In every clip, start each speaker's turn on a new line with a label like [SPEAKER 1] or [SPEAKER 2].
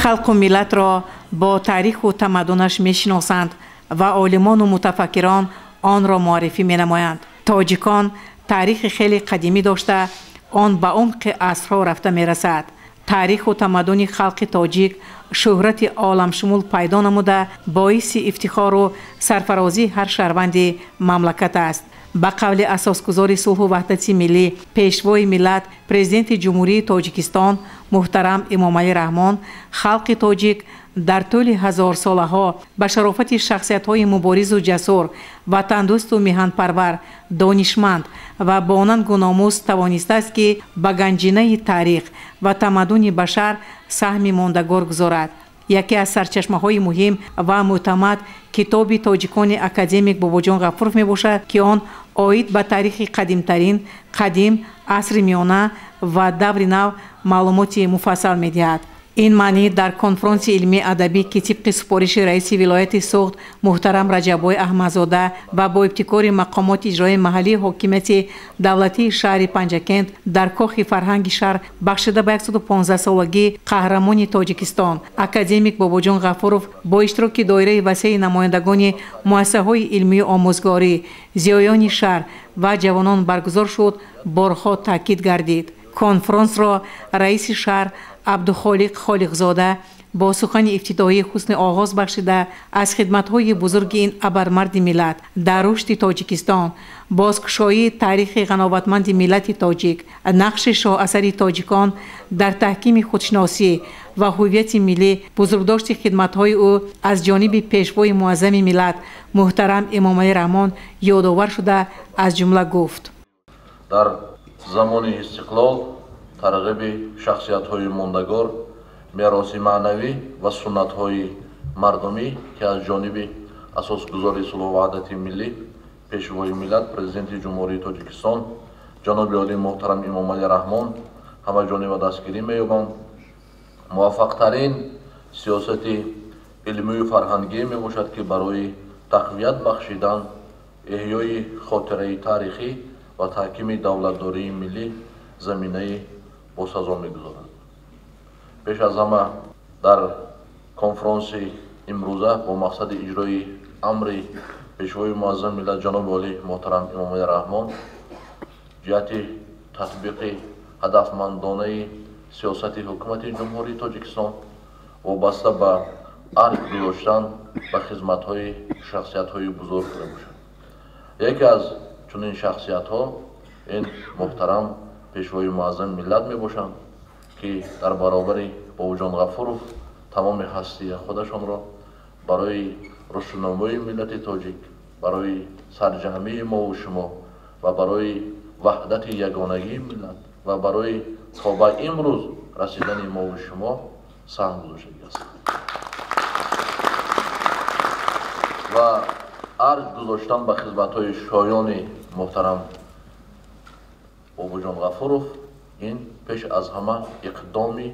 [SPEAKER 1] Халқу миллатро бо таъриху тамаддунаш мешиносанд ва олимону мутафаккирон онро муаррифӣ менамоянд. Тоҷикон таърихи хеле қадимӣ дошта, он ба умқи асрҳо рафта мерасад. Таъриху тамаддуни халқи тоҷик шӯҳрати оламшумул пайдо намуда, боиси ифтихору сарфарозии ҳар шаҳрванди мамлакат аст. Ба қавли асосгузори сулҳу ваҳдати миллӣ, пешвои миллат, президенти Ҷумҳурии Тоҷикистон муҳтарам Эмомалӣ Раҳмон, халқи тоҷик дар тӯли ҳазорсолаҳо ба шарофати шахсиятҳои муборизу ҷасур, ватандӯсту меҳанпарвар, донишманд ва бонангу номус тавонистааст, ки ба ганҷинаи таърих ва тамаддуни башар саҳми мондагор гузорад. Яке аз сарчашмаҳои муҳим ва мӯътамад китоби тоҷикони академик Бобоҷон Ғафуров мебошад, ки он оид ба таърихи қадимтарин, қадим, асри миёна ва даври нав маълумоти муфассал медиҳад. Ин маънӣ дар конфронси илмии адабӣ, ки тибқи супориши раиси вилояти Суғд муҳтарам Раҷаббой Аҳмадзода ва бо ибтикори мақомоти иҷроии маҳаллии ҳокимияти давлатии шаҳри Панҷакент дар кохи фарҳанги шаҳр бахшида ба 115-солагии қаҳрамони Тоҷикистон академик Бобоҷон Ғафуров бо иштироки доираи васеи намояндагони муассисаҳои илмию омӯзгорӣ, зиёёни шаҳр ва ҷавонон баргузор шуд, борҳо таъкид гардид. Конфронсро раиси шаҳр Абдухолиқ Холиқзода бо сухани ифтитоҳии ҳусни оғоз бахшида, аз хидматҳои бузурги ин абармарди миллат дар рушди Тоҷикистон, бозкушоии таърихи ғановатманди миллати тоҷик, нақши шоҳасари тоҷикон дар таҳкими худшиносӣ ва ҳуввияти миллӣ, бузургдошти хидматҳои ӯ аз ҷониби пешвои муаззами миллат муҳтарам Эмомалӣ Раҳмон ёдовар шуда, аз ҷумла гуфт:
[SPEAKER 2] Дар замони истиқлол тарғиби шахсиятҳои мондагор, мероси маънавӣ ва суннатҳои мардумӣ, ки аз ҷониби асосгузори сулҳу ваҳдати миллӣ, пешвои миллат, президенти Ҷумҳурии Тоҷикистон ҷаноби олии муҳтарам Эмомалӣ Раҳмон ҳамаҷониба дастгирӣ меёбанд, муваффақтарин сиёсати илмию фарҳангӣ мебошад, ки барои тақвият бахшидан эҳёи хотираи таърихӣ ва таҳкими давлатдории миллӣ заминаи босазо мегузорад. Пеш аз ҳама дар конфронси имрӯза бо мақсади иҷрои амри пешвои муаззами миллат ҷаноби олӣ муҳтарам Эмомалӣ Раҳмон ҷиҳати татбиқи ҳадафмандонаи сиёсати ҳукумати Ҷумҳурии Тоҷикистон вобаста ба арҷ гузоштан ба хизматҳои шахсиятҳои бузург мебошад. Яке аз чунин шахсиятҳо ин муҳтарам пешвои муаззами миллат мебошанд, ки дар баробари Бобоҷон Ғафуров тамоми ҳастии худашонро барои рушду нумӯи миллати тоҷик, барои сарҷамъии мову шумо ва барои ваҳдати ягонагии миллат ва барои то ба имрӯз расидани мову шумо саҳм гузоштагиаст. Ва арҷ гузоштан ба хизматҳои шоёни муҳтарам Бобоҷон Ғафуров ин пеш аз ҳама иқдоми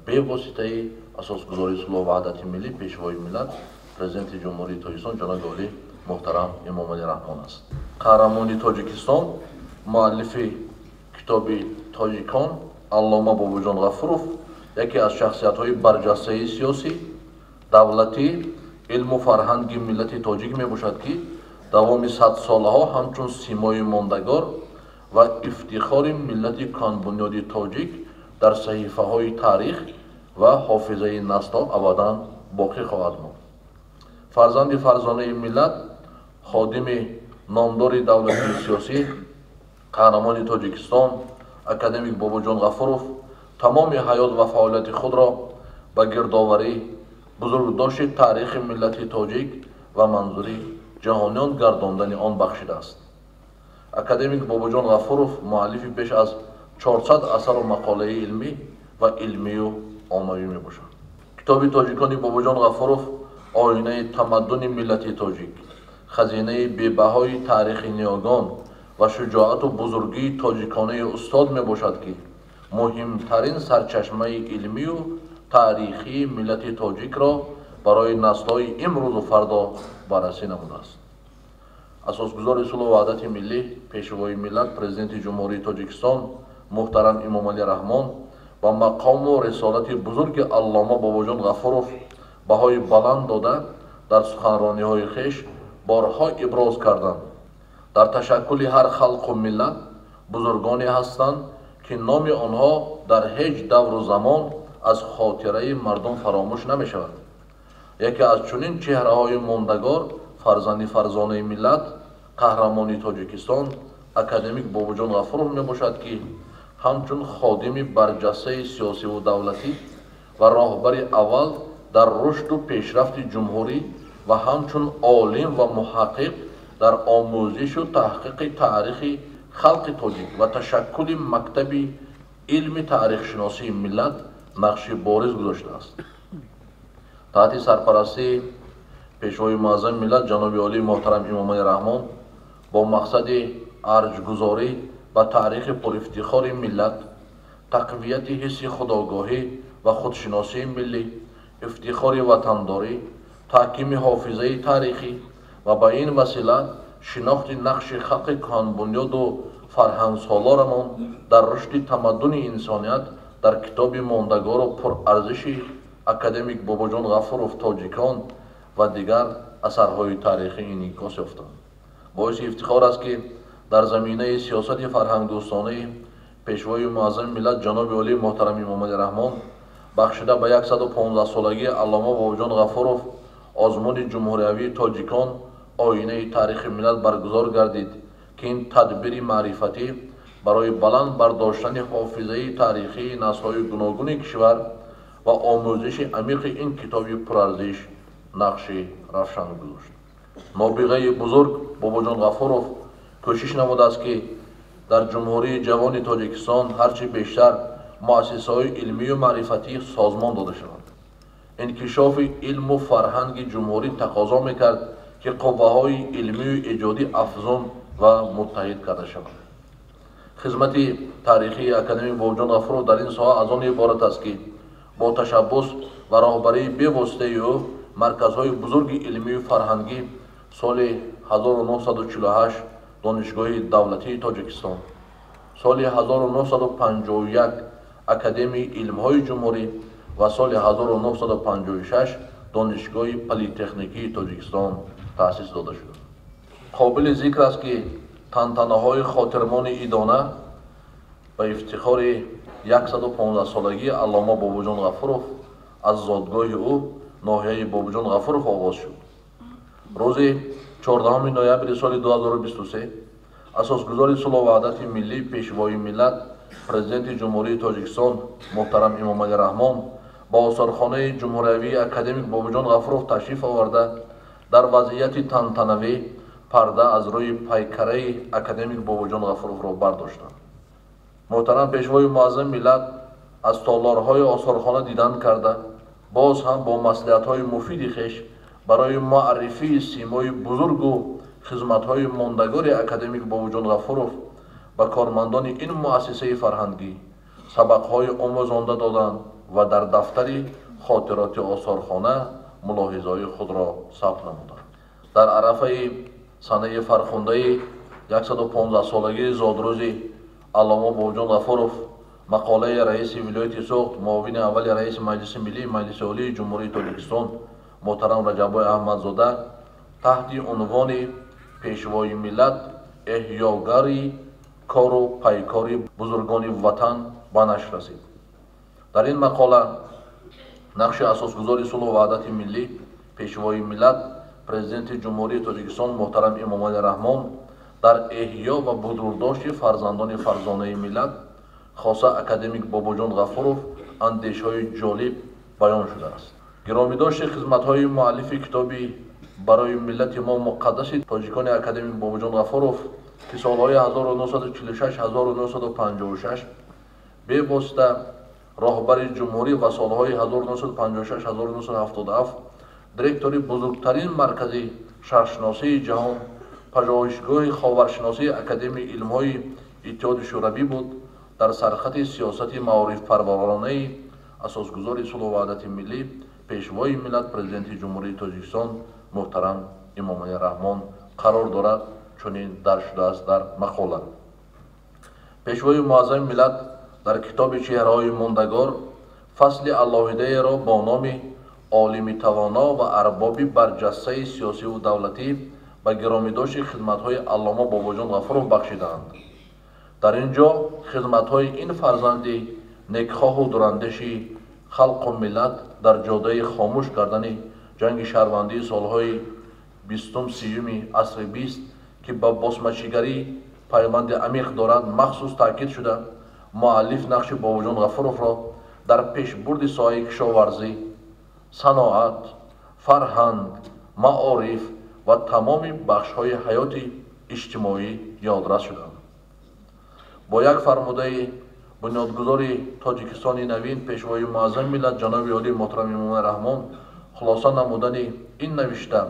[SPEAKER 2] бевоситаи асосгузори сулҳу ваҳдати миллӣ, пешвои миллат, президенти Ҷумҳурии Тоҷикистон ҷаноби олӣ муҳтарам Эмомалӣ Раҳмон аст. Қаҳрамони Тоҷикистон, муаллифи китоби «Тоҷикон» аллома Бобоҷон Ғафуров яке аз шахсиятҳои барҷастаи сиёсӣ, давлатӣ, илму фарҳанги миллати тоҷик мебошад, ки давоми садсолаҳо ҳамчун симои мондагор ва ифтихори миллати кӯҳанбунёди тоҷик дар саҳифаҳои таърих ва ҳофизаи наслҳо абадан боқӣ хоҳад монд. Фарзанди фарзонаи миллат, ходими номдори давлатии сиёсӣ, қаҳрамони Тоҷикистон академик Бобоҷон Ғафуров тамоми ҳаёт ва фаъолияти худро ба гирдоварӣ, бузургдошти таърихи миллати тоҷик ва манзури ҷаҳониён гардондани он бахшидааст. Академик Бобоҷон Ғафуров муаллифи беш аз 400 асару мақолаи илмӣ ва илмию оммавӣ мебошад. Китоби «Тоҷикони» Бобоҷон Ғафуров оинаи тамаддуни миллати тоҷик, хазинаи бебаҳои таърихи ниёгон ва шуҷоату бузургии тоҷиконаи устод мебошад, ки муҳимтарин сарчашмаи илмию таърихии миллати тоҷикро барои наслҳои имрӯзу фардо баррасӣ намудааст. Асосгузори сулҳу ваҳдати миллӣ, пешвои миллат, президенти Ҷумҳурии Тоҷикистон муҳтарам Эмомалӣ Раҳмон ба мақому рисолати бузурги аллома Бобоҷон Ғафуров баҳои баланд дода, дар суханрониҳои хеш борҳо иброз карданд. Дар ташаккули ҳар халқу миллат бузургоне ҳастанд, ки номи онҳо дар ҳеҷ давру замон аз хотираи мардум фаромӯш намешавад. Яке аз чунин чеҳраҳои мондагор фарзанди фарзонаи миллат, қаҳрамони Тоҷикистон, академик Бобоҷон Ғафуров мебошад, ки ҳамчун ходими барҷастаи сиёсиву давлатӣ ва роҳбари аввал дар рушду пешрафти ҷумҳурӣ ва ҳамчун олим ва муҳаққиқ дар омӯзишу таҳқиқи таърихи халқи тоҷик ва ташаккули мактаби илми таърихшиносии миллат нақши бориз гузоштааст. Таҳти сарпарастии Пешвои муаззами миллат ҷаноби олии муҳтарам Эмомалӣ Раҳмон бо мақсади арҷгузорӣ ба таърихи пурифтихори миллат, тақвияти ҳисси худогоҳӣ ва худшиносии миллӣ, ифтихори ватандорӣ, таҳкими ҳофизаи таърихӣ ва ба ин васила шинохти нақши халқи кӯҳанбунёду фарҳангсолорамон дар рушди тамаддуни инсоният дар китоби мондагору пурарзиши академик Бобоҷон Ғафуров «Тоҷикон» ва дигар асарҳои таърихӣ инъикос ёфтанд. Боиси ифтихор аст, ки дар заминаи сиёсати фарҳангдӯстонаи Пешвои муаззами миллат ҷаноби олии муҳтарам Эмомалӣ Раҳмон бахшида ба 115-солагии аллома Бобоҷон Ғафуров озмуни ҷумҳуриявии «Тоҷикон оинаи таърихи миллат» баргузор гардид, ки ин тадбири маърифатӣ барои баланд бардоштани ҳофизаи таърихии наслҳои гуногуни кишвар ва омӯзиши амиқи ин китоби пурарзиш нақши равшан гузошт. Нобиғаи бузург Бобоҷон Ғафуров кӯшиш намудааст, ки дар ҷумҳурии ҷавони Тоҷикистон ҳарчи бештар муассисаҳои илмию маърифатӣ созмон дода шаванд. Инкишофи илму фарҳанги ҷумҳурӣ тақозо мекард, ки қувваҳои илмию эҷодӣ афзун ва муттаҳид карда шаванд. Хизмати таърихии академик Бобоҷон Ғафуров дар ин соҳа аз он иборат аст, ки бо ташаббус ва роҳбарии бевоситаи ӯ марказҳои бузурги илмию фарҳангӣ соли 1948 Донишгоҳи давлатии Тоҷикистон, соли 1951 Академияи илмҳои ҷумҳурӣ ва соли 1956 Донишгоҳи политехникии Тоҷикистон таъсис дода шуд. Қобили зикр аст, ки тантанаҳои хотирмони идона ба ифтихори 115-солагии аллома Бобоҷон Ғафуров аз зодгоҳи ӯ, ноҳияи Бобоҷон Ғафуров, оғоз шуд. Рӯзи 14 ноябри соли 2023 асосгузори сулҳу ваҳдати миллӣ, Пешвои миллат, Президенти Ҷумҳурии Тоҷикистон муҳтарам Эмомалӣ Раҳмон ба осорхонаи ҷумҳуриявии академик Бобоҷон Ғафуров ташриф оварда, дар вазъияти тантанавӣ парда аз рӯи пайкараи академик Бобоҷон Ғафуровро бардоштанд. Муҳтарам Пешвои муаззами миллат аз толорҳои осорхона дидан карда, боз ҳам бо маслиҳатҳои муфиди хеш барои муаррифии симои бузургу хизматҳои мондагори академик Бобоҷон Ғафуров ба кормандони ин муассисаи фарҳангӣ сабақҳои омӯзонда доданд ва дар дафтари хотироти осорхона мулоҳизаҳои худро сабт намуданд. Дар арафаи санаи фархундаи 115-солагии зодрӯзи аллома Бобоҷон Ғафуров мақолаи раиси вилояти Суғд, муовини аввали раиси Маҷлиси Миллии Маҷлиси Олии Ҷумҳурии Тоҷикистон муҳтарам Раҷаббой Аҳмадзода таҳти унвони «Пешвои миллат эҳёгари кору пайкори бузургони ватан» ба нашр расид. Дар ин мақола нақши асосгузори сулҳу ваҳдати миллӣ, Пешвои миллат, Президенти Ҷумҳурии Тоҷикистон муҳтарам Эмомалӣ Раҳмон дар эҳё ва бузургдошти фарзандони фарзонаи миллат, хоса академик Бобоҷон Ғафуров, андешҳои ҷолиб баён шудааст. Гиромидошти хизматҳои муаллифи китоби барои миллати мо муқаддаси тоҷикони академик Бобоҷон Ғафуров, ки солҳои 1946-1956 бевосита роҳбари ҷумҳурӣ ва солҳои 1956-1977 директори бузургтарин маркази шарқшиносии ҷаҳон, пажӯҳишгоҳи ховаршиносии Академияи илмҳои Иттиҳоди Шӯравӣ буд, дар сархати сиёсати маорифпарваронаи асосгузори сулҳу ваҳдати миллӣ, Пешвои миллат, Президенти Ҷумҳурии Тоҷикистон муҳтарам Эмомалӣ Раҳмон қарор дорад, чунин дарҷ шудааст дар мақола. Пешвои муаззами миллат Дар китоби чеҳраҳои мондагор фасли алоҳидаеро бо номи олими тавоно ва арбоби барҷастаи сиёсиву давлатӣ ба гиромидошти хизматҳои аллома Бобоҷон Ғафуров бахшидаанд. Дар ин ҷо хизматҳои ин фарзанди некхоҳу дурандеши халқу миллат дар ҷодаи хомӯш кардани ҷанги шаҳрвандии солҳои 20-30 асри 20, ки ба босмачигарӣ пайванди амиқ дорад, махсус таъкид шуда, муаллиф нақши Бобоҷон Ғафуровро дар пешбурди соҳаи кишоварзӣ, саноат, фарҳанг, маориф ва тамоми бахшҳои ҳаёти иҷтимоӣ ёдрас шуданд. Бо як фармудаи бунёдгузори Тоҷикистони навин, пешвои муаззами миллат ҷаноби олии муҳтарам Эмомалӣ Раҳмон хулоса намудани ин навишта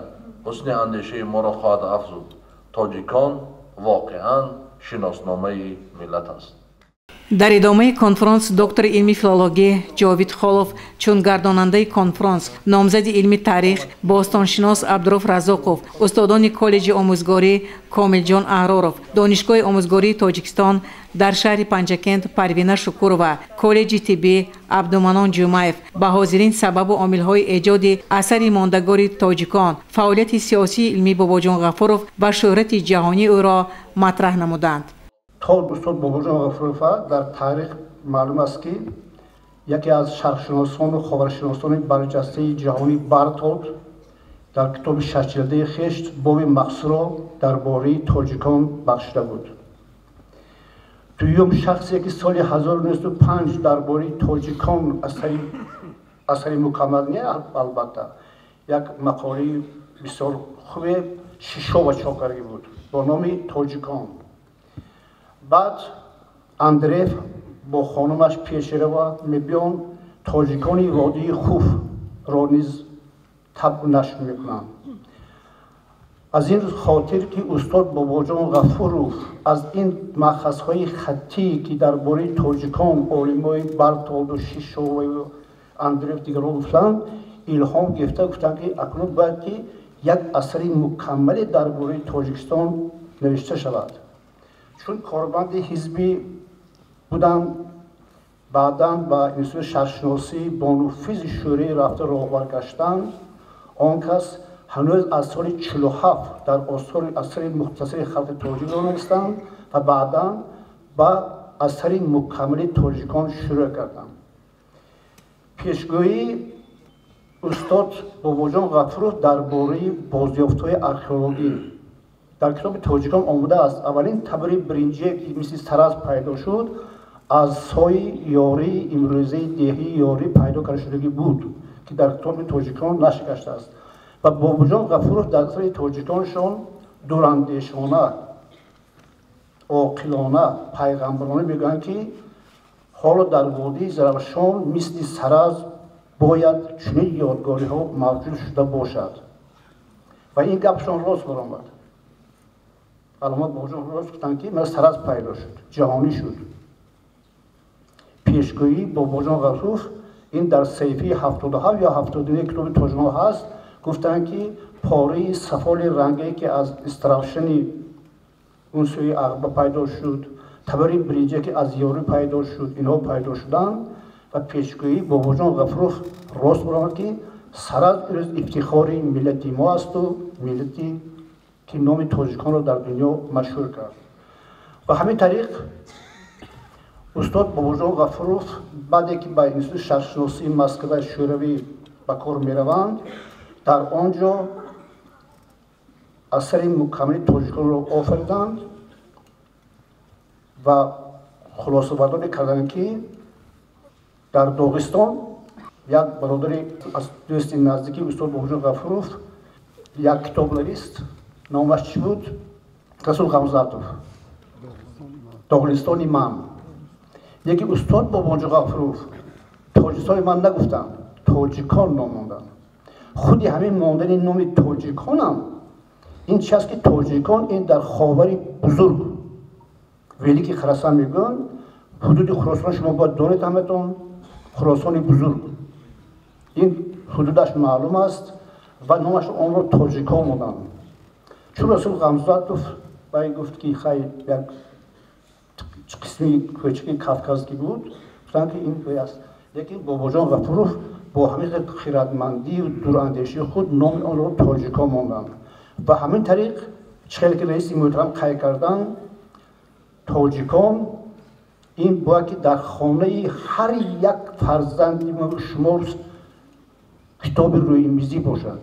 [SPEAKER 2] ҳусни андешаи моро хоҳад афзуд. Тоҷикон воқеан шиносномаи миллат аст.
[SPEAKER 1] Дар идомаи конфронс доктори илми филологӣ Ҷовид Холов чун гардонандаи конфронс, номзади илми таърих, бостоншинос Абдуруф Разоқов, устодони коллеҷи омӯзгорӣ Комилҷон Аҳроров, Донишгоҳи омӯзгории Тоҷикистон дар шаҳри Панҷакент Парвина Шукурова, коллеҷи тиббӣ Абдуманон Ҷумаев ба ҳозирин сабабу омилҳои эҷоди асари мондагори тоҷикон, фаъолияти сиёсии илмии Бобоҷон Ғафуров ва шӯҳрати ҷаҳонии ӯро матраҳ намуданд.
[SPEAKER 3] То устод Бобоҷон Ғафуров дар таърих маълум аст, ки яке аз шарқшиносону ховаршиносони барҷастаи ҷаҳонӣ Бартолд дар китоби шашҷилдаи хеш боби махсусро дар бораи тоҷикон бахшида буд. Дуюм шахсе, ки соли 1905 дар бораи тоҷикон асари мукаммал не, албатта, як мақолаи бисёр хубе Шишова чоп карда буд бо номи Тоҷикон. Баъд Андреев бо хонумаш Пешерова мебиён тоҷикони водии Хуфро низ табъ нашр мекунанд. Аз ин хотир, ки устод Бобоҷон Ғафуров аз ин махазҳои хаттӣ, ки дар бораи тоҷикон олимои Бартолду, Шишоваю Андреев дигарҳо гуфтанд, илҳом гирифта гуфтанд, ки акнун бояд ки як асари мукаммале дар бораи Тоҷикистон навишта шавад. Чун корбанди ҳизбӣ буданд, баъдан ба институти шаҳршиносӣ бо нуфузи шӯрӣ рафта роҳбар гаштанд. Он кас ҳанӯз аз соли 47 дар осори асари мухтасари халқи тоҷикро навистанд ва баъдан ба асари мукаммали тоҷикон шурӯъ карданд. Пешгӯии устод Бобоҷон Ғафуров дар бораи бозёфтҳои археологӣ дар китоби тоҷикон омадааст. Аввалин табари биринҷие, ки мисли сараз пайдо шуд, аз сои ёрии имрӯзаи деҳии ёрӣ пайдо карда шудагӣ буд, ки дар китоби тоҷикон нашр гаштааст. Ва Бобоҷон Ғафуров дар асари тоҷиконшон дурандешона, оқилона, пайғамбарона мегӯянд, ки ҳоло дар водии Зарафшон мисли сараз бояд чунин ёдгориҳо мавҷуд шуда бошад. Ва ин гапшон рост баромад. Аллома Бобоҷон рост гуфтанд, ки мана сараз пайдо шуд, ҷаҳонӣ шуд. Пешгӯии Бобоҷон Ғафуров ин дар саҳифаи 77 ё 79 китоби тоҷикон ҳаст. Гуфтанд, ки пораи сафоли ранге, ки аз истаравшани он сӯи ағба пайдо шуд, табари биринҷе, ки аз ёрӣ пайдо шуд, инҳо пайдо шуданд. Ва пешгӯии Бобоҷон Ғафуров рост баромад, ки сараз имрӯз ифтихори миллати мо асту миллати ки номи тоҷиконро дар дунё машҳур кард. Ва ҳамин тариқ устод Бобоҷон Ғафуров баъде ки ба институти шаҳршиносии Москваи Шӯравӣ ба кор мераванд, дар он ҷо асари мукаммали тоҷиконро офариданд ва хулосабардорӣ карданд, ки дар Доғистон як бародари аз дӯсти наздики устод Бобоҷон Ғафуров як китоб навист. Номаш чӣ буд? Расул Ғамзатов, Доғистони ман. Лекин устод Бобоҷон Ғафуров Тоҷикистони ман нагуфтанд, тоҷикон ном монданд. Худи ҳамин мондани номи тоҷиконам ин чи аст, ки тоҷикон ин дар ховари бузург, Великий Хорасан мегӯянд, ҳудуди Хуросон шумо бояд донед ҳаматон, Хуросони бузург ин ҳудудаш маълум аст ва номаш онро тоҷикон монданд. Чун Расул Ғамзатов вай гуфт, ки хай як Қисми кӯчаки кавказӣ буд, гуфтанд, ки ин аст. Лекин Бобоҷон Ғафуров бо ҳамин хирадмандию дурандешии худ номи онро тоҷикон монданд. Ба ҳамин тариқ, чӣ хеле ки раиси муҳтарам қайд карданд, тоҷикон ин бояд ки дар хонаи ҳар як фарзанди шумо китоби рӯимизӣ бошад.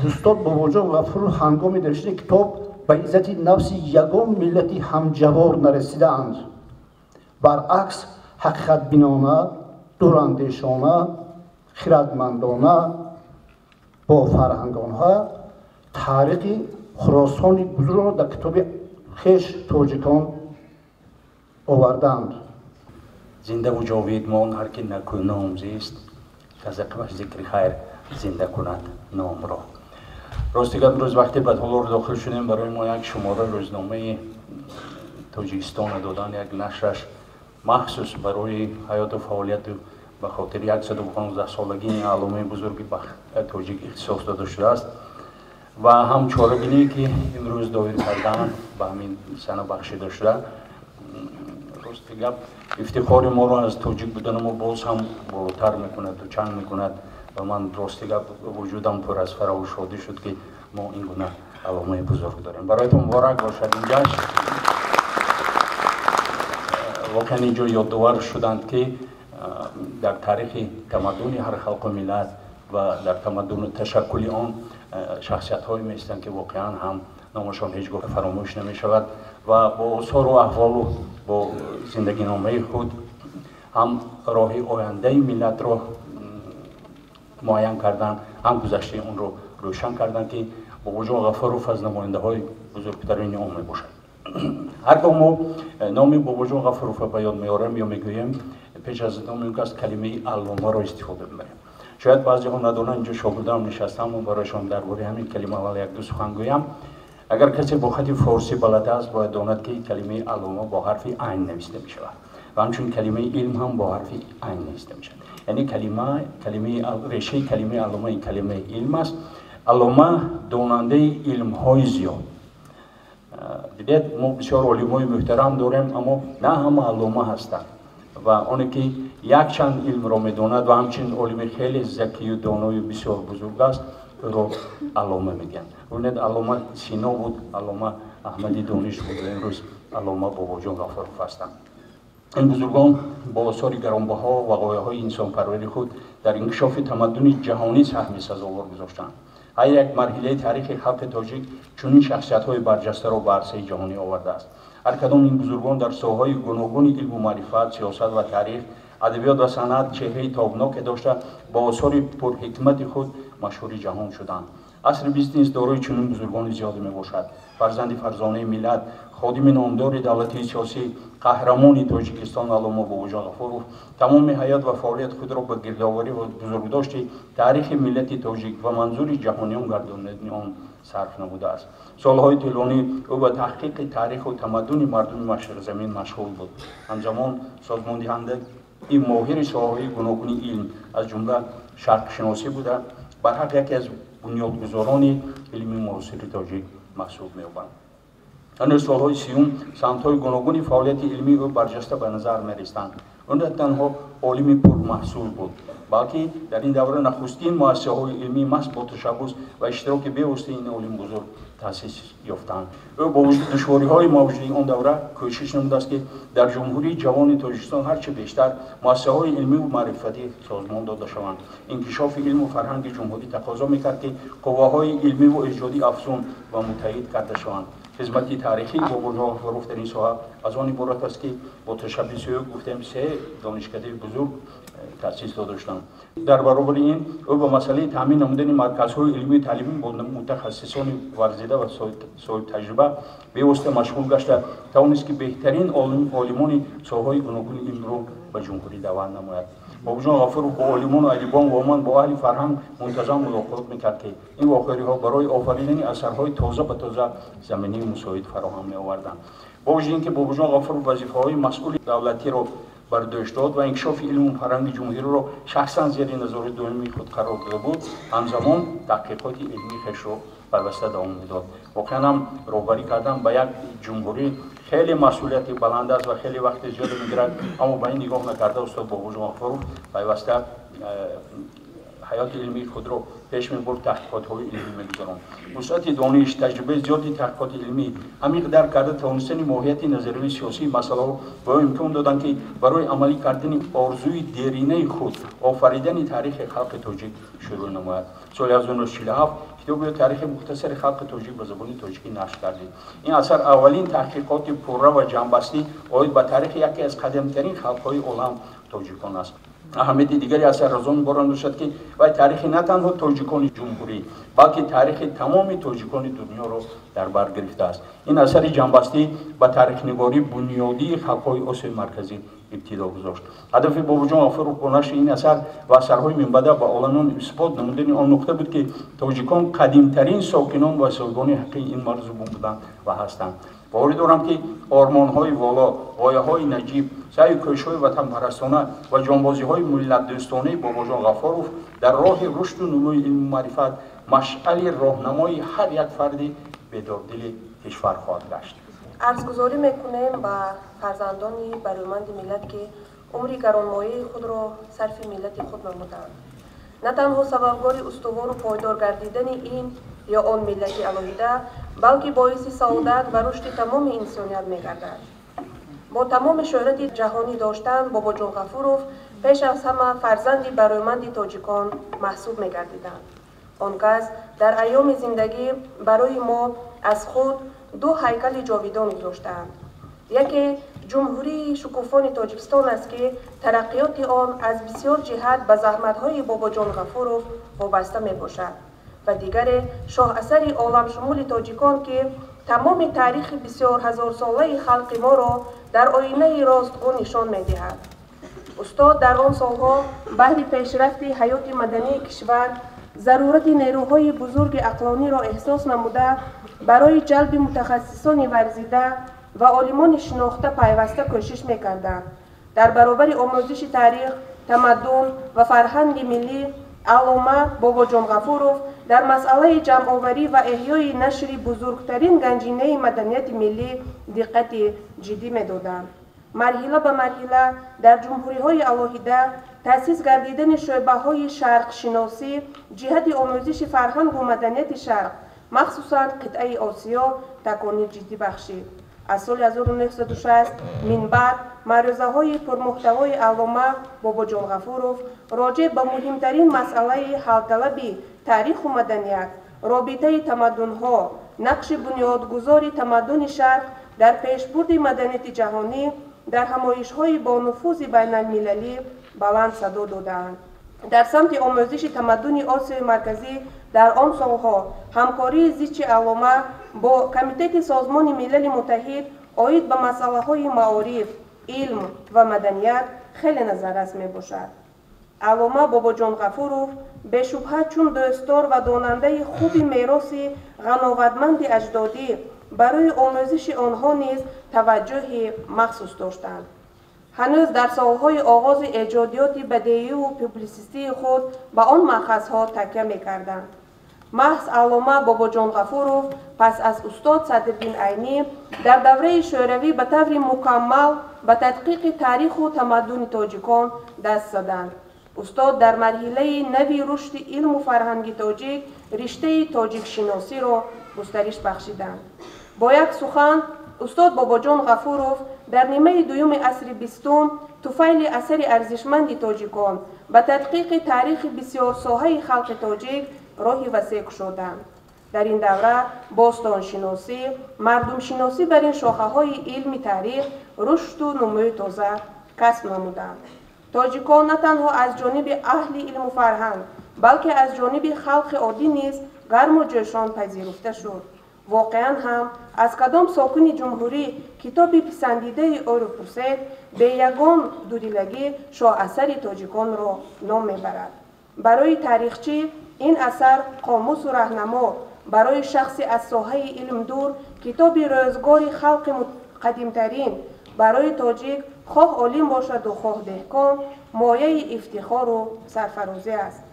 [SPEAKER 3] Устод Бобоҷон Ғафуров ҳангоми навиштани китоб ба иззати нафси ягон миллати ҳамҷавор нарасидаанд. Баръакс, ҳақиқатбинона, дурандешона, хирадмандона, бо фарҳангонҳо таърихи Хуросони бузургро дар китоби хеш тоҷикон овардаанд.
[SPEAKER 4] Зиндаву ҷовид мон ҳар ки накӯ ном зист, аз ақибаш зикри хайр зинда кунад номро. Рости гап, имрӯз вақте ба толор дохил шудем, барои мо як шумораи рӯзномаи Тоҷикистонро доданд, як нашраш махсус барои ҳаёту фаъолияту ба хотири 115 солагии алломаи бузурги тоҷик ихтисос дода шудааст ва ҳам чорабиние ки имрӯз доир кардаанд, ба ҳамин сана бахшида шуда. Рости гап, ифтихори моро аз тоҷик будани мо боз ҳам болотар мекунад, дучанд мекунад ва ман, рости гап, вуҷудам пур аз фараҳу шодӣ шуд, ки мо ин гуна алломаи бузург дорем. Бароятон муборак бошад ин ҷашн. Воқеан, инҷо ёдовар шуданд, ки дар таърихи тамаддуни ҳар халқу миллат ва дар тамаддуну ташаккули он шахсиятҳое меистанд, ки воқеан ҳам номашон ҳеҷ гоҳ фаромӯш намешавад ва бо осору аҳволу бо зиндагиномаи худ ҳам роҳи ояндаи миллатро муайян карданд, ҳам гузаштаи онро рӯшан карданд, ки Бобоҷон Ғафуров аз намояндаҳои бузургтарини он мебошад. Ҳар гоҳ мо номи Бобоҷон Ғафуровро ба ёд меорем ё мегӯем, пеш аз номи он кас калимаи алломаро истифода мебарем. Шояд баъзеҳо надонанд, инҷо шогирдам нишастам, барояшон дар бораи ҳамин калима аввал як-ду сухан гӯям. Агар касе бо хати форсӣ балад аст, бояд донад, ки калимаи аллома бо ҳарфи айн нависта мешавад ва ҳамчунин калимаи илм ҳам бо ҳарфи айн нависта мешавад. Яъне калима, калимаи, решаи калимаи аллома ин калимаи илм аст. Аллома — донандаи илмҳои зиёд. Дидед, мо бисёр олимои муҳтарам дорем, аммо на ҳама аллома ҳастанд ва оне ки якчанд илмро медонад ва ҳамчунин олими хеле закию доною бисёр бузург аст, ӯро аллома мегӯянд. Бубинед, аллома Сино буд, аллома Аҳмади Дониш буд ва имрӯз аллома Бобоҷон Ғафуров ҳастанд. Ин бузургон бо осори гаронбаҳо ва ғояҳои инсонпарвари худ дар инкишофи тамаддуни ҷаҳонӣ саҳми сазовор гузоштанд. Ҳар як марҳилаи таърихи халқи тоҷик чунин шахсиятҳои барҷастаро ба арсаи ҷаҳонӣ овардааст. Ҳар кадом ин бузургон дар соҳаҳои гуногуни илму маърифат, сиёсат ва таърих, адабиёт ва санъат чеҳраи тобноке дошта, бо осори пурҳикмати худ машҳури ҷаҳон шуданд. Асри бист низ дорои чунин бузургони зиёде мебошад. Фарзанди фарзонаи миллат, ходими номдори давлатии сиёсӣ, қаҳрамони Тоҷикистон аллома Бобоҷон Ғафуров тамоми ҳаёт ва фаъолияти худро ба гирдоварӣ ва бузургдошти таърихи миллати тоҷик ва манзури ҷаҳониён гардонидани он сарф намудааст. Солҳои тӯлонӣ ӯ ба таҳқиқи таъриху тамаддуни мардуми машриқзамин машғул буд. Ҳамзамон созмондиҳандаи моҳири соҳаҳои гуногуни илм, аз ҷумла шарқшиносӣ буда, барҳақ яке аз бунёдгузорони илми муосири тоҷик маҳсуб меёбанд. Ҳанӯз солҳои 30-ум самтҳои гуногуни фаъолияти илмии ӯ барҷаста ба назар мерисанд. Ӯ на танҳо олими пурмаҳсул буд, балки дар ин давра нахустин муассисаҳои илмии маҳз бо ташаббус ва иштироки бевоситаи ин олими бузург таъсис ёфтанд. Ӯ бо вуҷуди душвориҳои мавҷуди он давра кӯшиш намудааст, ки дар Ҷумҳурии ҷавони Тоҷикистон ҳарчи бештар муассисаҳои илмиву маърифатӣ созмон дода шаванд. Инкишофи илму фарҳанги ҷумҳурӣ тақозо мекард, ки қувваҳои илмиву эҷодӣ афзун ва муттаҳид карда шаванд. Хизмати таърихии Бобоҷон Ғафуров дар ин соҳа аз он иборат аст, ки бо ташаббуси ӯ, гуфтем, се донишкадаи бузург таъсис дода шуданд. Дар баробари ин ӯ ба масъалаи таъмин намудани марказҳои илмию таълимӣ бо мутахассисони варзида ва соҳибтаҷриба бевосита машғул гашта, тавонист, ки беҳтарин олимони соҳаҳои гуногуни илмро ба ҷумҳурӣ даъват намояд. Бобоҷон Ғафуров бо олимону адибон ва умуман бо аҳли фарҳанг мунтазам мулоқот мекард, ки ин вохӯриҳо барои офаридани асарҳои тоза ба тоза заминаи мусоид фароҳам меоварданд. Бо вуҷуди ин ки Бобоҷон Ғафуров вазифаҳои масъули давлатиро бар дӯш дод ва инкишофи илму фарҳанги ҷумҳуриро шахсан зери назори доимии худ қарор дода буд, ҳамзамон таҳқиқоти илмии хешро пайваста давом медод. Воқеан ҳам роҳбарӣ кардан ба як ҷумҳурӣ хеле масъулияти баланд аст ва хеле вақти зиёде мегирад, аммо ба ин нигоҳ накарда устод Бобоҷон Ғафуров пайваста ҳаёти илмии худро пеш мебурд, таҳқиқотҳои илмӣ мегузаронд. Вусъати дониш, таҷрибаи зиёди таҳқиқоти илмӣ, амиқ дарк карда тавонистани моҳияти назариявии сиёсии масъалаҳо ба ӯ имкон доданд, ки барои амалӣ кардани орзуи деринаи худ офаридани таърихи халқи тоҷик шурӯъ намояд. Соли 1947 китоби таърихи мухтасари халқи тоҷик ба забони тоҷикӣ нашр гардид. Ин асар аввалин таҳқиқоти пурра ва ҷамъбастӣ оид ба таърихи яке аз қадимтарин халқҳои олам тоҷикон аст. Аҳамияти дигари асар аз он иборат бошад, ки вай таърихи на танҳо тоҷикони ҷумҳурӣ, балки таърихи тамоми тоҷикони дунёро дар бар гирифтааст. Ин асари ҷамъбастӣ ба таърихнигории бунёдии халқҳои Осиёи Марказӣ ибтидо гузошт. Ҳадафи Бобоҷон Ғафуров бо нашри ин асар ва асарҳои минбаъда ба оламиён исбот намудани он нуқта буд, ки тоҷикон қадимтарин сокинон ва соҳибони ҳаққи ин марзу бум буданд ва ҳастанд. Боварӣ дорам, ки ормонҳои воло, ғояҳои наҷиб, саъю кӯшишҳои ватанпарастона ва ҷонбозиҳои миллатдӯстонаи Бобоҷон Ғафуров дар роҳи рушду нумӯи илму маърифат машъали роҳнамои ҳар як фарди бедордили кишвар хоҳад гашт.
[SPEAKER 5] Арзгузорӣ мекунем ба фарзандони барӯманди миллат, ки умри гаронмояи худро сарфи миллати худ намуданд. На танҳо сабабгори устувору пойдор гардидани ин ё он миллати алоҳида, балки боиси саодат ва рушди тамоми инсоният мегардад. Бо тамоми шӯҳрати ҷаҳонӣ доштан, Бобоҷон Ғафуров пеш аз ҳама фарзанди барӯманди тоҷикон маҳсуб мегардиданд. Он кас дар айёми зиндагӣ барои мо аз худ ду ҳайкали ҷовидон гузоштаанд. Яке ҷумҳурии шукуфони Тоҷикистон аст, ки тараққиёти он аз бисёр ҷиҳат ба заҳматҳои Бобоҷон Ғафуров вобаста мебошад, ва дигаре шоҳасари оламшумули тоҷикон, ки тамоми таърихи бисёр ҳазорсолаи халқи моро дар оинаи ростгӯ нишон медиҳад. Устод дар он солҳо баҳри пешрафти ҳаёти мадании кишвар зарурати нерӯҳои бузурги ақлониро эҳсос намуда, барои ҷалби мутахассисони варзида ва олимони шинохта пайваста кӯшиш мекарданд. Дар баробари омӯзиши таърих, тамаддун ва фарҳанги миллӣ, Аллома Бобоҷон Ғафуров дар масъалаи ҷамъоварӣ ва эҳёи нашри бузургтарин ганҷинаи маданияти миллӣ диққати ҷиддӣ медоданд. Марҳила ба марҳила дар ҷумҳуриҳои алоҳида таъсис гардидани шӯъбаҳои шарқшиносӣ ҷиҳати омӯзиши фарҳангу маданияти шарқ, махсусан қитъаи Осиё, такони ҷиддӣ бахшид. Аз соли 1960 минбаъд маърӯзаҳои пурмуҳтавои аллома Бобоҷон Ғафуров роҷеъ ба муҳимтарин масъалаи ҳалталаби таъриху маданият, робитаи тамаддунҳо, нақши бунёдгузори тамаддуни шарқ дар пешбурди маданияти ҷаҳонӣ дар ҳамоишҳои бонуфузи байналмилалӣ баланд садо додаанд. Дар самти омӯзиши тамаддуни Осиёи Марказӣ дар он солҳо ҳамкории зичи аллома бо Комитети Созмони Милали Муттаҳид оид ба масъалаҳои маориф, илм ва маданият хеле назаррас мебошад. Аллома Бобоҷон Ғафуров бешубҳа чун дӯстдор ва донандаи хуби мероси ғановатманди аҷдодӣ барои омӯзиши онҳо низ таваҷҷӯҳи махсус доштанд. Ҳанӯз дар солҳои оғози эҷодиёти бадеиву публисистии худ ба он манхазҳо такя мекарданд. Маҳз аллома Бобоҷон Ғафуров пас аз устод Садриддин Айнӣ дар давраи шӯравӣ ба таври мукаммал ба тадқиқи таъриху тамаддуни тоҷикон даст заданд. Устод дар марҳилаи нави рушди илму фарҳанги тоҷик риштаи тоҷикшиносиро густариш бахшиданд. Бо як сухан, устод Бобоҷон Ғафуров дар нимаи дуюми асри бистум туфайли асари арзишманди тоҷикон ба тадқиқи таърихи бисёрсоҳаи халқи тоҷик роҳи васеъ кушоданд. Дар ин давра бостоншиносӣ, мардумшиносӣ бар ин шохаҳои илми таърих рушду нумӯи тоза касб намуданд. Тоҷикон на танҳо аз ҷониби аҳли илму фарҳанг, балки аз ҷониби халқи оддӣ низ гарму ҷӯшон пазируфта шуд. Воқеан ҳам аз кадом сокини ҷумҳурӣ китоби писандидаи ӯро пурсед, бе ягон дудилагӣ шоҳасари тоҷиконро ном мебарад. Барои таърихчӣ ин асар қомусу раҳнамо, барои шахси аз соҳаи илм дур китоби рӯзгори халқи қадимтарин, барои тоҷик хоҳ олим бошаду хоҳ деҳқон, мояи ифтихору сарфарозӣ аст.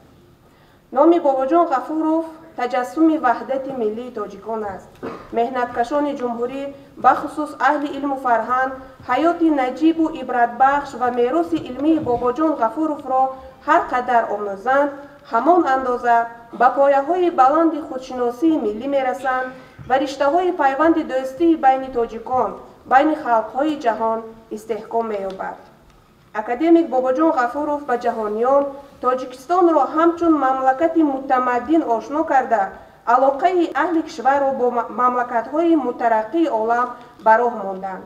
[SPEAKER 5] Номи Бобоҷон Ғафуров таҷассуми ваҳдати миллии тоҷикон аст. Меҳнаткашони ҷумҳурӣ, бахусус аҳли илму фарҳанг, ҳаёти наҷибу ибратбахш ва мероси илмии Бобоҷон Ғафуровро ҳар қадар омӯзанд, ҳамон андоза ба пояҳои баланди худшиносии миллӣ мерасанд ва риштаҳои пайванди дӯстии байни тоҷикон, байни халқҳои ҷаҳон истеҳком меёбад. Академик Бобоҷон Ғафуров ба ҷаҳониён Тоҷикистонро ҳамчун мамлакати мутамаддин ошно карда, алоқаи аҳли кишварро бо мамлакатҳои мутараққии олам ба роҳ монданд.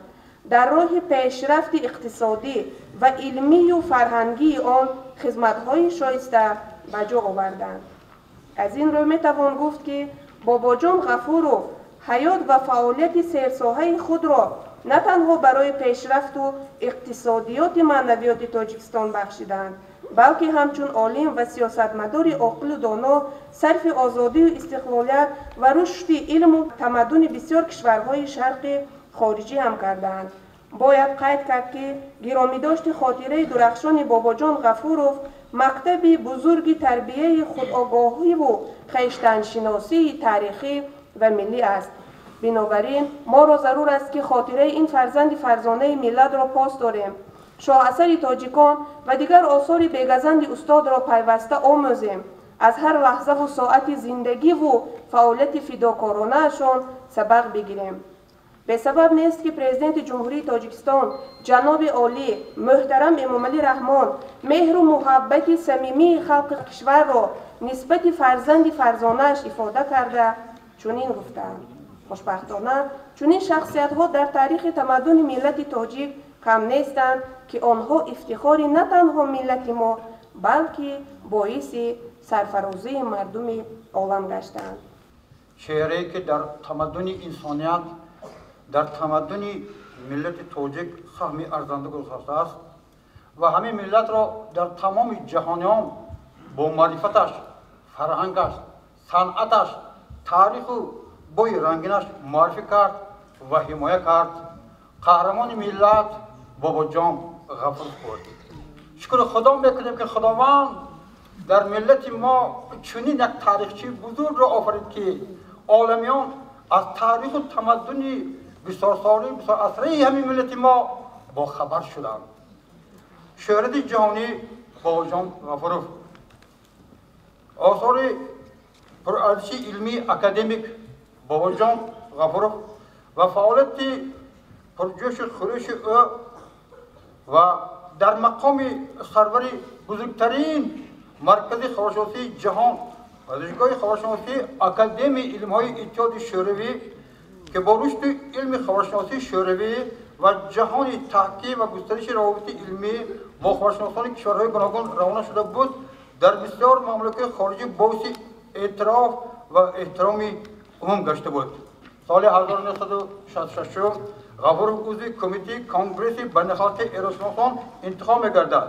[SPEAKER 5] Дар роҳи пешрафти иқтисодӣ ва илмию фарҳангии он хизматҳои шоиста ба ҷо оварданд. Аз ин рӯ метавон гуфт, ки Бобоҷон Ғафуров ҳаёт ва фаъолияти серсоҳаи худро на танҳо барои пешрафту иқтисодиёти маънавиёти Тоҷикистон бахшиданд, балки ҳамчун олим ва сиёсатмадори оқилу доно сарфи озодию истиқлолият ва рушди илму тамаддуни бисёр кишварҳои шарқи хориҷӣ ҳам кардаанд. Бояд қайд кард, ки гиромидошти хотираи дурахшони Бобоҷон Ғафуров мактаби бузурги тарбияи худогоҳиву хештаншиносии таърихӣ ва миллӣ аст. Бинобар ин моро зарур аст, ки хотираи ин фарзанди фарзонаи миллатро пос дорем, шоҳасари тоҷикон ва дигар осори бегазанди устодро пайваста омӯзем, аз ҳар лаҳзаву соати зиндагиву фаъолияти фидокоронаашон сабақ бигирем. Бесабаб нест, ки Президенти Ҷумҳурии Тоҷикистон ҷаноби олӣ муҳтарам Эмомалӣ Раҳмон меҳру муҳаббати самимии халқи кишварро нисбати фарзанди фарзонааш ифода карда чунин гуфтаанд: хушбахтона, чунин шахсиятҳо дар таърихи тамаддуни миллати тоҷик кам нестанд, ки онҳо ифтихори на танҳо миллати мо, балки боиси сарфарозии мардуми олам гаштаанд.
[SPEAKER 3] Чеҳрае ки дар тамаддуни инсоният, дар тамаддуни миллати тоҷик саҳми арзанда гузоштааст ва ҳамин миллатро дар тамоми ҷаҳониён бо маърифаташ, фарҳангаш, санъаташ, таъриху бои рангинаш муаррифӣ кард ва ҳимоя кард, қаҳрамони миллат Бобоҷон Ғафуров буд. Шукри Худо мекунем, ки Худованд дар миллати мо чунин як таърихчии бузургро офарид, ки оламиён аз таъриху тамаддуни бисёрсолаи бисёрасраи ҳамин миллати мо бохабар шуданд. Шӯҳрати ҷаҳонӣ Бобоҷон Ғафуров, осори пурарзиши илмии академик Бобоҷон Ғафуров ва фаъолияти пурҷӯшу хурӯши ӯ ва дар мақоми сарвари бузургтарин маркази хабаршиносии ҷаҳон, Пажӯҳишгоҳи хабаршиносии Академияи илмҳои Иттиҳоди Шӯравӣ, ки бо рушди илми хабаршиносии шӯравӣ ва ҷаҳони таҳким ва густариши равобити илмӣ бо хабаршиносони кишварҳои гуногун равона шуда буд, дар бисёр мамлакатҳои хориҷӣ боиси эътироф ва эҳтироми умум гашта буд. Соли 1966 Ғафуров узви Кумитаи Конгресси байналхалқии эроншиносон интихоб мегардад.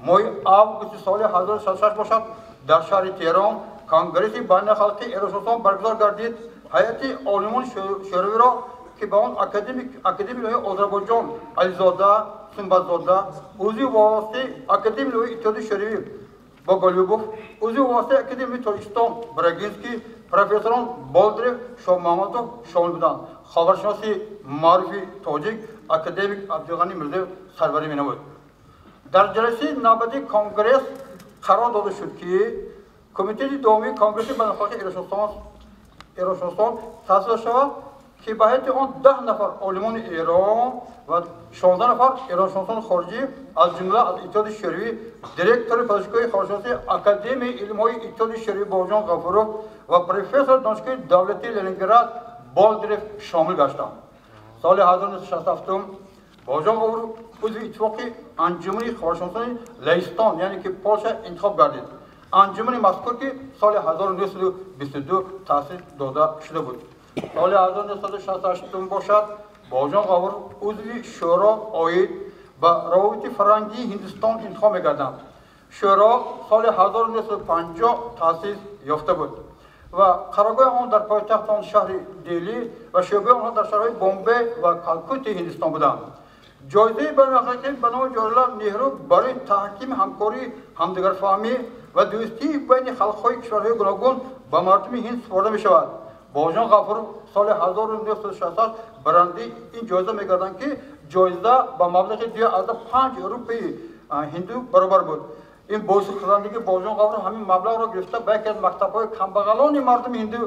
[SPEAKER 3] Моҳи августи соли 1966 бошад, дар шаҳри Теҳрон Конгресси байналхалқии эроншиносон баргузор гардид. Ҳайати олимони шӯравиро, ки ба он академияи Озарбойҷон Ализода Сумбатзода, узви воситаи Академияи Иттиҳоди Шӯравӣ Боголюбов, узви воситаи Академияи Тоҷикистон Брагинский, профессорон Болдырев, Шоҳмаҳмадов шомил буданд. Хабаршиноси маъруфи тоҷик академик Абдуғанӣ Мирзоев сарварӣ менамуд. Дар ҷаласаи навбатии конгресс қарор дода шуд, ки Кумитаи доимии Конгресси байналхалқии эроншиносон таъсис шавад, ки ба ҳайати он 10 нафар олимони Эрон ва 16 нафар эроншиносони хориҷӣ, аз ҷумла аз Иттиҳоди Шӯравӣ, директори Пажӯҳишгоҳи хабаршиносии Академияи илмҳои Иттиҳоди Шӯравӣ Бобоҷон Ғафуров ва профессори Донишгоҳи давлатии Ленинград Болдырев шомил гаштанд. Соли 1967 Бобоҷон Ғафуров узви Иттифоқи Анҷумани хабаршиносони Лаҳистон, яъне ки Полша, интихоб гардид. Анҷумани мазкур, ки соли 1922 таъсис дода шуда буд. Соли 1968 бошад, Бобоҷон Ғафуров узви Шӯро оид ба равобити фарҳангии Ҳиндустон интихоб мегарданд. Шӯро соли 1950 таъсис ёфта буд ва қароргоҳи он дар пойтахти он шаҳри Дели ва шӯъбаи онҳо дар шаҳрҳои Бомбей ва Калкутти Ҳиндустон буданд.
[SPEAKER 6] Ҷоизаи байналхалқӣ ба номи Ҷавоҳарлал Неҳру барои таҳкими ҳамкорӣ, ҳамдигарфаҳмӣ ва дӯстии байни халқҳои кишварҳои гуногун ба мардуми Ҳинд супорда мешавад. Бобоҷон Ғафуров соли 1968 барандаи ин ҷоиза мегарданд, ки ҷоиза ба маблағи 2,5 рупии ҳинду баробар буд. Ин боиси хурсандии Бобоҷон Ғафуров ҳамин маблағро гирифта ба яке аз мактабҳои камбағалони мардуми ҳинду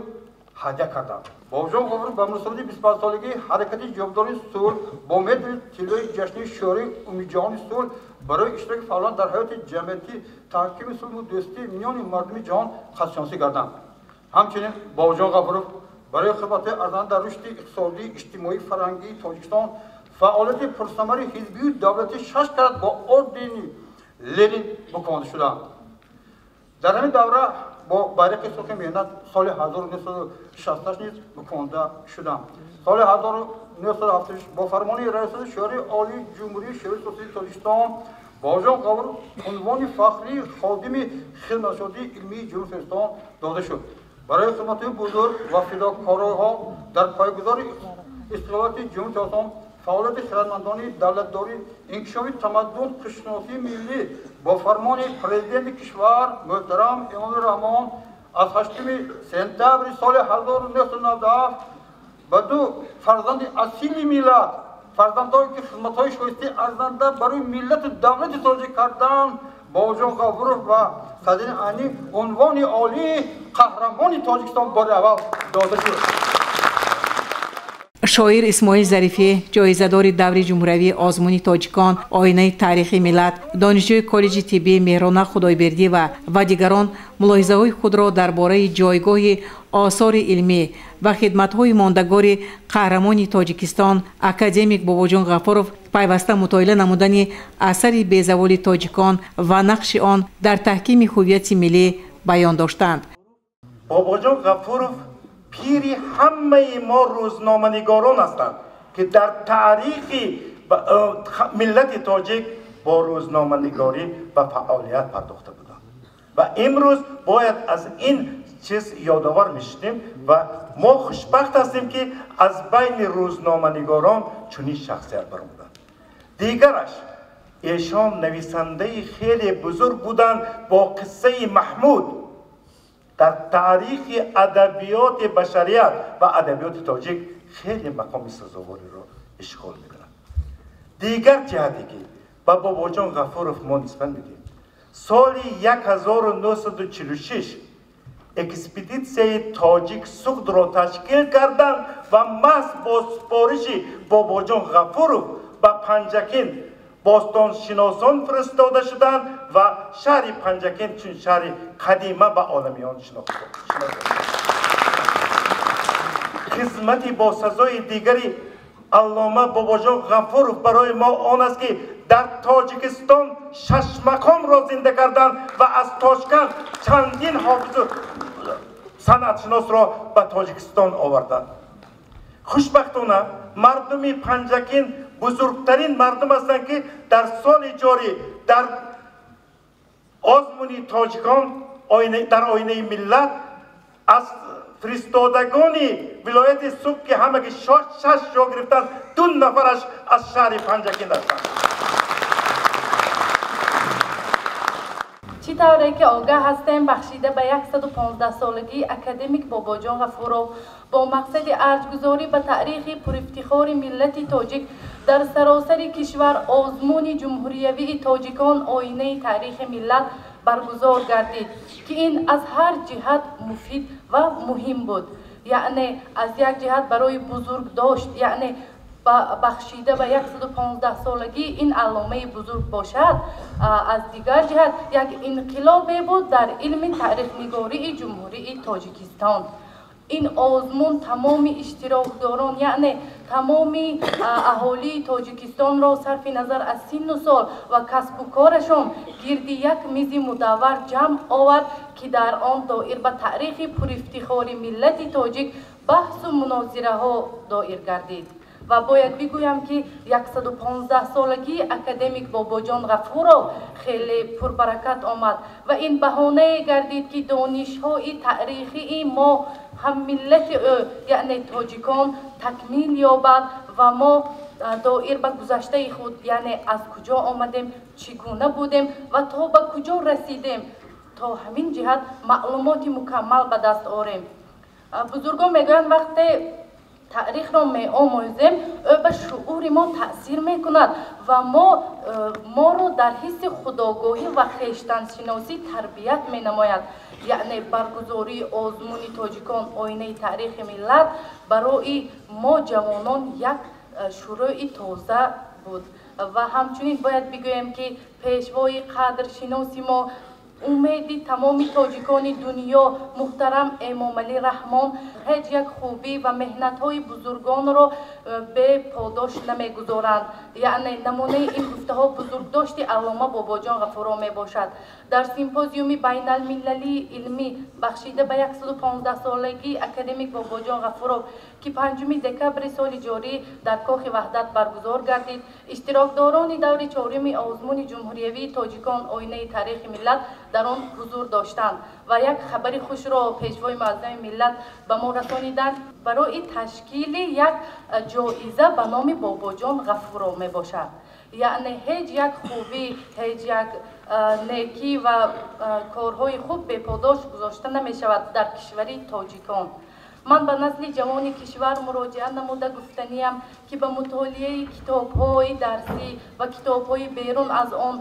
[SPEAKER 6] ҳадя карданд. Бобоҷон Ғафуров ба муносибати 25-солагии ҳаракати ҷонибдории сулҳ бо медали тиллои ҷашни Шӯрои умумиҷаҳонии сулҳ барои иштироки фаъолона дар ҳаёти ҷамъиятӣ, таҳкими сулҳу дӯстӣ миёни мардуми ҷаҳон қадршиносӣ гарданд. Ҳамчунин Бобоҷон Ғафуров барои хизматҳои арзанда дар рушди иқтисодӣ, иҷтимоӣ, фарҳангии Тоҷикистон, фаъолияти пурсамари ҳизбию давлатӣ 6 карат бо ордени Ленин мукофотида шуданд. Дар ҳамин давра бо байрақи сурхи меҳнат соли 1968 низ мукофотида шуданд. Соли 1976 бо фармони Раёсати Шӯрои Олии Ҷумҳурии Шӯрои Сотсиалистии Тоҷикистон Бобоҷон Ғафуров унвони фахрии ходими хизматшудии илмии Ҷумҳурии Тоҷикистон дода шуд. Барои хизматҳои бузург ва фидокориҳо дар пойгузори истиқлолияти Ҷумҳурии Тоҷикистон, фаъолияти хирадмандони давлатдорӣ, инкишофи тамаддун, хушшиносии миллӣ бо фармони президенти кишвар муҳтарам Эмомалӣ Раҳмон аз 8 сентябри соли 1997 ба ду фарзанди асили миллат, фарзандое ки хизматҳои шоистаи арзанда барои миллату давлати тоҷик карданд, Бобоҷон Ғафуров ва Садриддин Айнӣ унвони олии қаҳрамони Тоҷикистон бори аввал дода шуд.
[SPEAKER 1] Шоир Исмоил Зарифӣ, ҷоизадори даври ҷумҳуриявии озмуни тоҷикон «Оинаи таърихи миллат», донишҷӯи коллеҷи тиббӣ Меҳрона Худойбердиева ва дигарон мулоҳизаҳои худро дар бораи ҷойгоҳи осори илмӣ ва хидматҳои мондагори қаҳрамони Тоҷикистон академик Бобоҷон Ғафуров, пайваста мутолиа намудани асари безаволи тоҷикон ва нақши он дар таҳкими ҳуввияти миллӣ баён доштанд.
[SPEAKER 7] Бобоҷон Ғафуров пири ҳамаи мо рӯзноманигорон ҳастанд, ки дар таърихи миллати тоҷик бо рӯзноманигорӣ ба фаъолият пардохта буданд ва имрӯз бояд аз ин чиз ёдовар мешудем ва мо хушбахт ҳастем, ки аз байни рӯзноманигорон чунин шахсият баромаданд. Дигараш, эшон нависандаи хеле бузург буданд бо қиссаи Маҳмуд дар таърихи адабиёти башарият ва адабиёти тоҷик хеле мақоми сазовориро ишғол мекунад. Дигар ҷиҳате ки ба Бобоҷон Ғафуров мо нисбат медиҳем, соли 1946 экспедитсияи тоҷик Суғдро ташкил карданд ва маҳз бо супориши Бобоҷон Ғафуров ба Панҷакент бостоншиносон фиристода шуданд ва шаҳри Панҷакент чун шаҳри қадима ба оламиён шинохта. Хизмати босазои дигари аллома Бобоҷон Ғафуров барои мо он аст, ки дар Тоҷикистон шашмақомро зинда карданд ва аз Тошканд чандин ҳофизу санъатшиносро ба Тоҷикистон оварданд. Хушбахтона, мардуми Панҷакент бузургтарин мардум ҳастанд, ки дар соли ҷорӣ дар озмуни тоҷикон дар оинаи миллат аз фиристодагони вилояти Суғд, ки ҳамаги шаш ҷо гирифтанд, ду нафараш аз шаҳри Панҷакент ҳастанд.
[SPEAKER 8] Чӣ тавре ки огаҳ ҳастем, бахшида ба 115-солагии академик Бобоҷон Ғафуров бо мақсади арҷгузорӣ ба таърихи пурифтихори миллати тоҷик дар саросари кишвар озмуни ҷумҳуриявии тоҷикон «Оинаи таърихи миллат» баргузор гардид, ки ин аз ҳар ҷиҳат муфид ва муҳим буд. Яъне аз як ҷиҳат барои бузургдошт, яъне бахшида ба 115-солагии ин алломаи бузург бошад, аз дигар ҷиҳат як инқилобе буд дар илми таърихнигории Ҷумҳурии Тоҷикистон. Ин озмун тамоми иштирокдорон, яъне тамоми аҳолии Тоҷикистонро сарфи назар аз синну сол ва касбу корашон гирди як мизи мудаввар ҷамъ овард, ки дар он доир ба таърихи пурифтихори миллати тоҷик баҳсу мунозираҳо доир гардид. Ва бояд бигӯям, ки 115-солагии академик Бобоҷон Ғафуров хеле пурбаракат омад ва ин баҳонае гардид, ки донишҳои таърихии мо ҳам миллати ӯ, яъне тоҷикон, такмил ёбад ва мо Доир ба гузаштаи худ, яъне аз куҷо омадем, чӣ гуна будем ва то ба куҷо расидем, то ҳамин ҷиҳат маълумоти мукаммал ба даст орем. Бузургон мегӯянд, вақте таърихро меомӯзем, ӯ ба шуури мо таъсир мекунад ва моро дар ҳисси худогоҳӣ ва хештаншиносӣ тарбият менамояд. Яъне баргузории озмуни тоҷикон оинаи таърихи миллат барои мо ҷавонон як шурӯи тоза буд. Ва ҳамчунин бояд бигӯем, ки пешвои қадршиноси мо, умеди тамоми тоҷикони дунё, муҳтарам Эмомалӣ Раҳмон ҳеҷ як хубӣ ва меҳнатҳои бузургонро беподош намегузоранд. Яъне намунаи ин гуфтаҳо бузургдошти аллома Бобоҷон Ғафуров мебошад. Дар симпозиуми байналмилалии илмӣ бахшида ба 115-солагии академик Бобоҷон Ғафуров, ки 5 декабри соли ҷорӣ дар Кохи Ваҳдат баргузор гардид, иштирокдорони даври чоруми озмуни ҷумҳуриявии тоҷикон оинаи таърихи миллат дар он ҳузур доштанд ва як хабари хушро пешвои муаззами миллат ба мо расониданд барои ташкили як ҷоиза ба номи Бобоҷон Ғафуров мебошад. Яъне ҳеҷ як хубӣ, ҳеҷ як некӣ ва корҳои хуб беподош гузошта намешавад дар кишвари тоҷикон. Ман ба насли ҷавони кишвар муроҷиат намуда гуфтаниям, ки ба мутолиаи китобҳои дарсӣ ва китобҳои берун аз он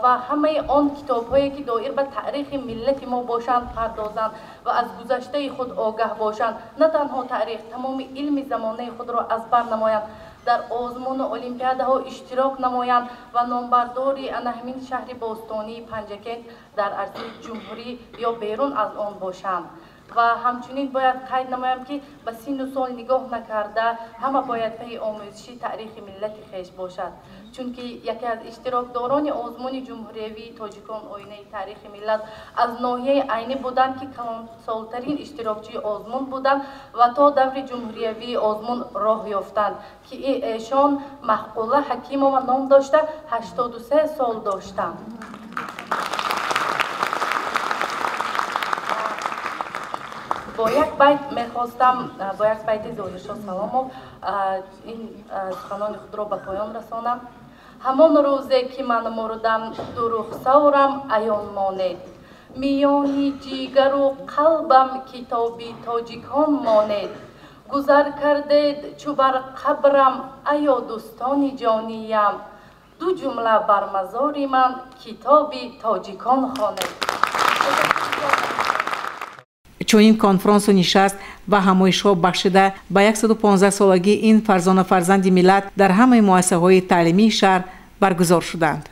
[SPEAKER 8] ва ҳамаи он китобҳое, ки доир ба таърихи миллати мо бошанд, пардозанд ва аз гузаштаи худ огаҳ бошанд. На танҳо таърих, тамоми илми замонаи худро аз бар намоянд, дар озмуну олимпиадаҳо иштирок намоянд ва номбардори ана ҳамин шаҳри бостонии Панҷакент дар арсаи ҷумҳурӣ ё берун аз он бошанд. Ва ҳамчунин бояд қайд намоям, ки ба синну сол нигоҳ накарда ҳама бояд пайи омӯзиши таърихи миллати хеш бошад, чунки яке аз иштирокдорони озмуни ҷумҳуриявии тоҷикон оинаи таърихи миллат аз ноҳияи Айнӣ буданд, ки калонсолтарин иштирокчии озмун буданд ва то даври ҷумҳуриявии озмун роҳ ёфтанд, ки эшон Маҳқула Ҳакимова ном дошта 83 сол доштанд. Бо як байт мехостам, бо як байти Зоҳиршоҳ Саломов ин суханони худро ба поён расонам. Ҳамон рӯзе, ки ман мурдам, дурӯғсорам аён монед, миёни ҷигару қалбам китоби тоҷикон монед. Гузар кардед чу бар қабрам, аё дӯстони ҷониям, ду ҷумла бар мазори ман китоби тоҷикон хонед.
[SPEAKER 1] Чунин конфронсу нишаст ва ҳамоишҳо бахшида ба 115-солагии ин фарзона фарзанди миллат дар ҳамаи муассисаҳои таълимии шаҳр баргузор шуданд.